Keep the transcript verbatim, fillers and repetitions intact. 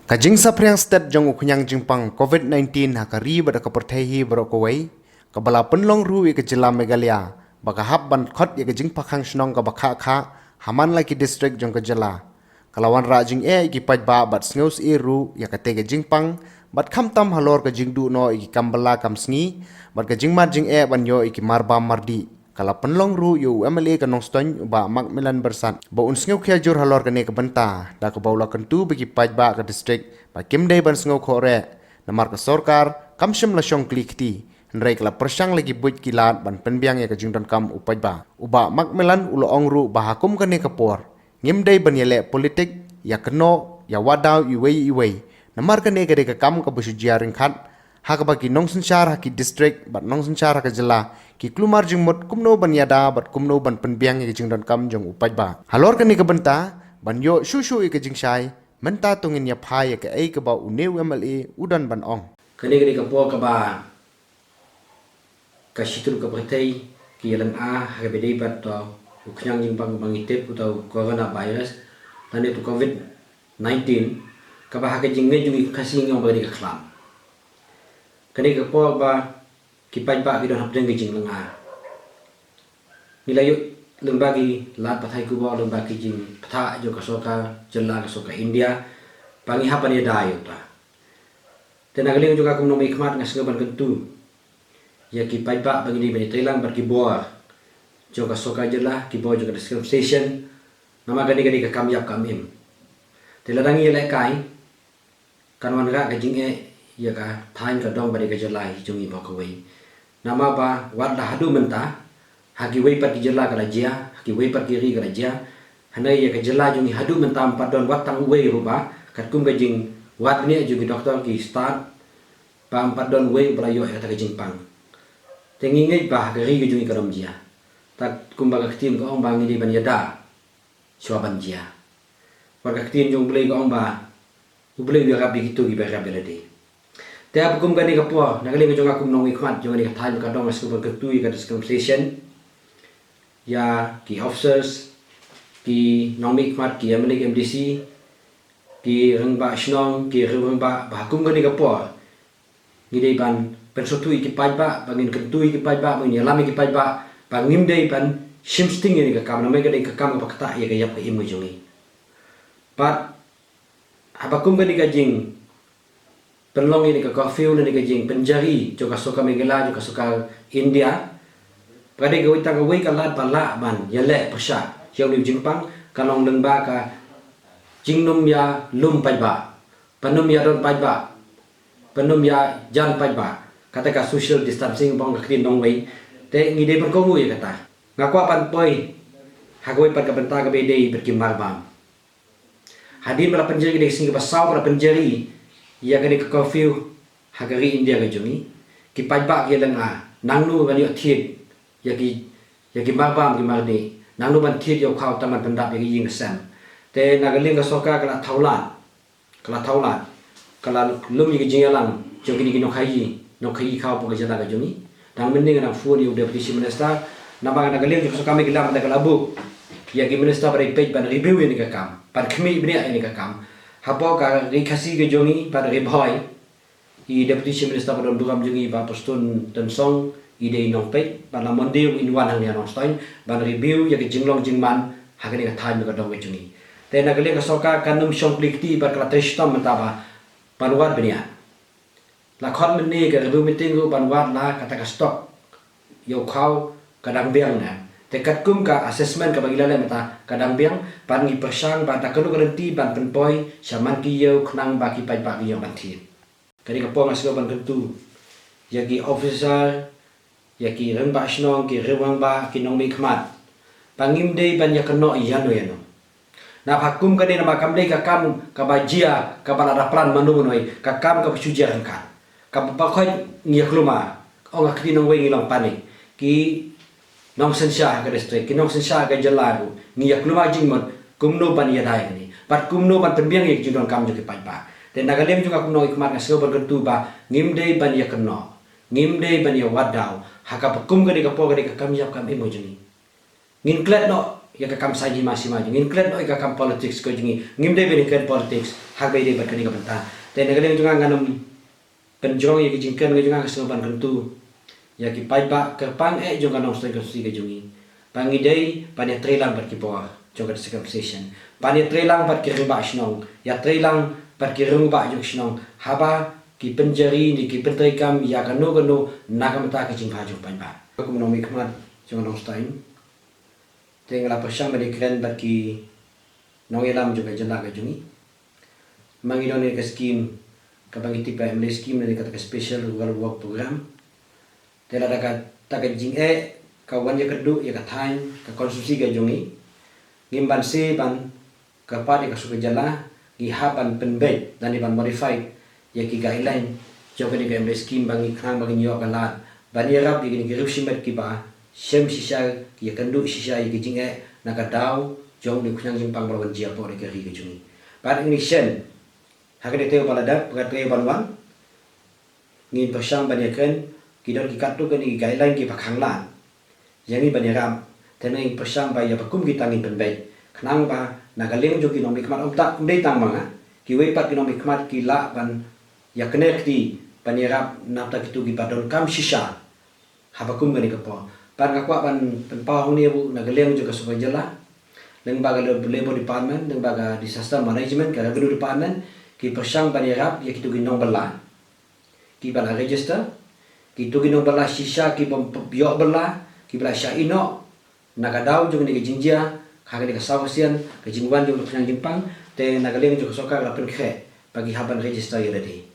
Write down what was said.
Ka jingsaphriang stet jong u khñiang jingpang covid nineteen ha ka ri bad ka pyrthei hi baroh kawei, kaba la pynlong ruh ïa ka jylla Meghalaya ba ka hap ban khot ïa ka jingpyrkhang shnong kaba khah khah ha man la ki district jong ka jylla, ka la wanrah jingeh ïa ki paidbah bad sngewsih ruh ïa katei ka jingpang, bad khamtam halor ka jingduh noh ïa ki kam bylla kam sngi bad ka jingmad jingeh ban ïoh ïa ki marbam mardih. Ka la pynlong ruh ïa u M L A ka Nongstoiñ, u Bah Macmillan Byrsat, ba un sngewkhia jur halor kane ka bynta, da kaba u la kyntu ba ki paidbah ka district ba kim dei ban sngewkhoh reh, namar ka sorkar kam shym la shong kli kti, hynrei ka la pyrshang la ki buit ki lad ban pynbiang ïa ka jingdonkam u paidbah. U Bah Macmillan u la ong ruh ba ha kum kane ka por, ngim dei ban ïaleh politik, ïakynnoh, ïawad daw iwei iwei, namar kane ka dei ka kam kaba shu jia ryngkat, ha kaba ki nongsynshar ha ki district bad nongsynshar ha ka jylla ki kulmar jingmut kumno ban ïada bad kumno ban pynbiang ïa ka jingdonkam jong u paidbah. Halor kane ka bynta, ban ïoh shuh shuh ïa ka jingshai, mynta to ngin ïa phai ïa kaei kaba une u M L A u don ban ong. Kane ka dei ka por kaba ka shitrup ka pyrthei ki ïalynga ha kaba ïadei bad u khñiang jingpang ba ngi tip, uta u coronavirus lane uta u covid nineteen, kaba ha ka jingngeit jong ngi ki Khasi ngi ong ba ka dei ka khlam. Kane ka por ba ki paidbah ki don hapdeng ka jinglynga. Ngi la ïoh lyngba ki lad pathai khubor, lyngba ki jingpyrta jong ka sorkar jylla, ka sorkar India, ba ngi hap ban ïada ïa uta. Te na ka liang jong nga kum u nongmihkhmat nga sngew ban kyntu ïa ki paidbah ba ngin ïa ban ïatreilang bad ki bor jong ka sorkar jylla, ki bor jong ka district administration, namar kane ka dei ka kam ïap kam im. Te lada ngi ïalehkai, kan wanrah ka jingeh ïa ka thaiñ ka dong bad ïa ka jylla hi jong ngi baroh kawei. Namar ba wat la haduh mynta, ha kiwei pat ki jylla ka la jia, ha kiwei pat ki ri ka la jia, hynrei ïa ka jylla jong ngi haduh mynta ym pat don wat tang uwei ruh ba, katkum ka jingwad bniah jong ki doktor ki stad, ba ym pat don uwei ba la ïoh ïa kata ka jingpang. Te ngi ngeit ba ha ka ri ka jong ngi kan ym jia. Te kumba ka ktien ka ong ba ngi dei ban ïada shuwa ban jia. Wat ka ktien jong U Blei ka ong ba U Blei u ïarap ïa kito kiba ïarap ïa lade. Te ha kum kane ka por, na ka liang jong nga kum u nongmihkhmat jong kane ka thaiñ ka dong, nga sngew ban kyntu ïa ka district administration, ïa ki officers, ki nongmihkhmat, ki M L A, ki M D C, ki rangbah shnong, ki rangbah, ba ha kum kane ka por ngi dei ban pynsngewthuh ïa ki paidbah, ba ngin kyntu ïa ki paidbah, ba ngin ïalam ïa ki paidbah ba ngim dei ban shim sting ïa kane ka kam, namar ka dei ka kam kaba ktah ïa ka ïap ka im ka jong ngi. Bad haba kum kane ka jingpynlong ïa kane ka curfew, lane ka jingpynjari jong ka sorkar Meghalaya, jong ka sorkar India, ka dei kawei tang kawei ka lad ba lah ban ïaleh pyrshah ïa une u jingpang, ka long lyngba ka jingnym ïalum paidbah, ba nym ïadon paidbah, ba nym ïajan paidbah, kata ka social distancing ba ong ka ktien nongwei. Te ngi dei ban kohnguh ïa kata. Nga kwah ban poi ha kawei pat ka bynta kaba ïadei bad ki marbam. Hadien ba la pynjari, ka dei ka sngi kaba saw ba la pynjari ïa kane ka curfew ha ka ri India ka jong ngi, ki paidbah ki la ïalynga nangno ban ïoh thied ïa ki, ïa ki marbam ki marneh, nangno ban thied ïa u khaw tang ban pyndap ïa ka ïing ka sem. Te na ka liang ka sorkar ka la thaw lad, ka la thaw lad, ka la lum ïa ka jingïalang jong kine ki nongkhaïi, nongkhaïi khaw hapoh ka jylla ka jong ngi. Dang mynne nga dang phone ïa u Deputy Chief Minister, namar na ka liang jong ka sorkar Meghalaya mynta ka la buh ïa ki minister ba dei peit ban review ïa kane ka kam, ban khmih bniah ïa kane ka kam hapoh ka Ri Khasi ka jong ngi bad Ri Bhoi. I Deputy Chief Minister ba don burom jong ngi, Bah Prestone Tynsong, i dei nongpeit, bad la mon dei ruh in wan hangne ha Nongstoiñ ban review ïa ka jinglong jingman ha kane ka thaiñ ka dong ka jong ngi. Te na ka liang ka sorkar kan ym shong kli kti bad ka la trei shitom mynta ba ban wad bniah. La khot mynne ka review meeting ruh ban wad la kata ka stock ïa u khaw ka dang biang ne. Te katkum ka assessment kaba ngi la leh mynta ka dang biang, bad ngi pyrshang bad da kano ka lynti ban pynpoi sha man ki ïew khnang ba ki paidbah ki ïoh ban thied. Kane ka por nga sngew ban kyntu ïa ki officer, ïa ki rangbah shnong, ki rangbah, ki nongmihkhmat, ba ngim dei ban ïakynnoh ïano ïano. Naba ha kum kane, namar kam dei ka kam kaba jia, kaba lada plan mano mano, ka kam kaba shu jia ryngkat. Kaba bakhot ngi ïa kulmar, ong ha ka ktien nongwei ngi long panic. Ki nongsynshar ha ka district, ki nongsynshar ha ka jylla ruh ngi ïa kulmar jingmut kumno ban ïada ïa kane, bad kumno ban pynbiang ïa ka jingdonkam jong ki paidbah. Te na ka liang jong nga kum u nongmihkhmat nga sngew ban kyntu ba ngim dei ban ïakynnoh, ngim dei ban ïawad daw ha kaba kum kane ka por, ka dei ka kam ïap kam im ka jong ngi. Ngin klet noh ïa ka kam saiñ hima sima jong ngi, ngin klet noh ïa ka kam politics ka jong ngi. Ngim dei ban ïa kren politics ha kaba ïadei bad kane ka bynta. Te na ka liang jong nga ngan ym pynjrong ïa ki jingkren ka jong nga, ka sngewbha ban kyntu ïa ki paidbah kyrpang eh jong ka Nongstoiñ constituency ka jong ngi ba ngi dei ban ïatreilang bad ki bor jong ka district administration, ban ïatreilang bad ki rangbah shnong, ïatreilang bad ki rangbah jong shnong haba ki pynjari ne ki pyntreikam ïa kano kano na ka bynta ka jingbha jong paidbah. Kum u nongmihkhmat jong ka Nongstoiñ, te nga la pyrshang ban ïakren bad ki nongïalam jong ka jylla ka jong ngi. Ma ngi don ïa ka skim kaba ngi tip ba M L A skim ne kata ka special rural work program. Te lada kata ka jingeh ka wan ïakynduh ïa ka thaiñ, ka constituency ka jong ngi, ngim banse ban kyrpad ïa ka sorkar jylla, ngi hap ban pynbeit lane ban modify ïa ki guideline jong kane ka M L A skim ba ngi, khnang ba ngin ïoh ka lad ban ïarap ïa kine ki riewshimet kiba shem shisha, ki ïakynduh shisha ïa ki jingeh na ka daw jong une u khñiang jingpang ba la wan jia hapoh ri ka ri ka jong ngi. Bad ngi shen ha kane ka taïew ba la dep, ka taïew ban wan, ngin pyrshang ban ïakren, ki don ki katto katne ki guideline kiba khanglad ïa ngi ban ïarap. Te ngin pyrshang ba ïa ba kum kita ngin pynbeit, khnang ba na ka liang jong ki nongmihkhmat, ym tang, ym dei tang ma nga, kiwei pat ki nongmihkhmat ki lah ban ïakynduh kti ban ïarap na ka bynta kito kiba donkam shisha haba kum kane ka por. Bad nga kwah ban pynpaw hangne ruh na ka liang jong ka sorkar jylla, lyngba ka Lab-, Labour Department, lyngba ka Disaster Management, ka Revenue Department, ki pyrshang ban ïarap ïa kito ki nongbylla kiba la register, kito ki nongbylla shisha kiba ym ïoh bylla, kiba la shah ïehnoh na ka daw jong kane ka jingjia, ha kane ka saw sien ka jingwan jong u khñiang jingpang. Te na ka liang jong ka sorkar la pynkhreh ba ki hap ban register ïa lade.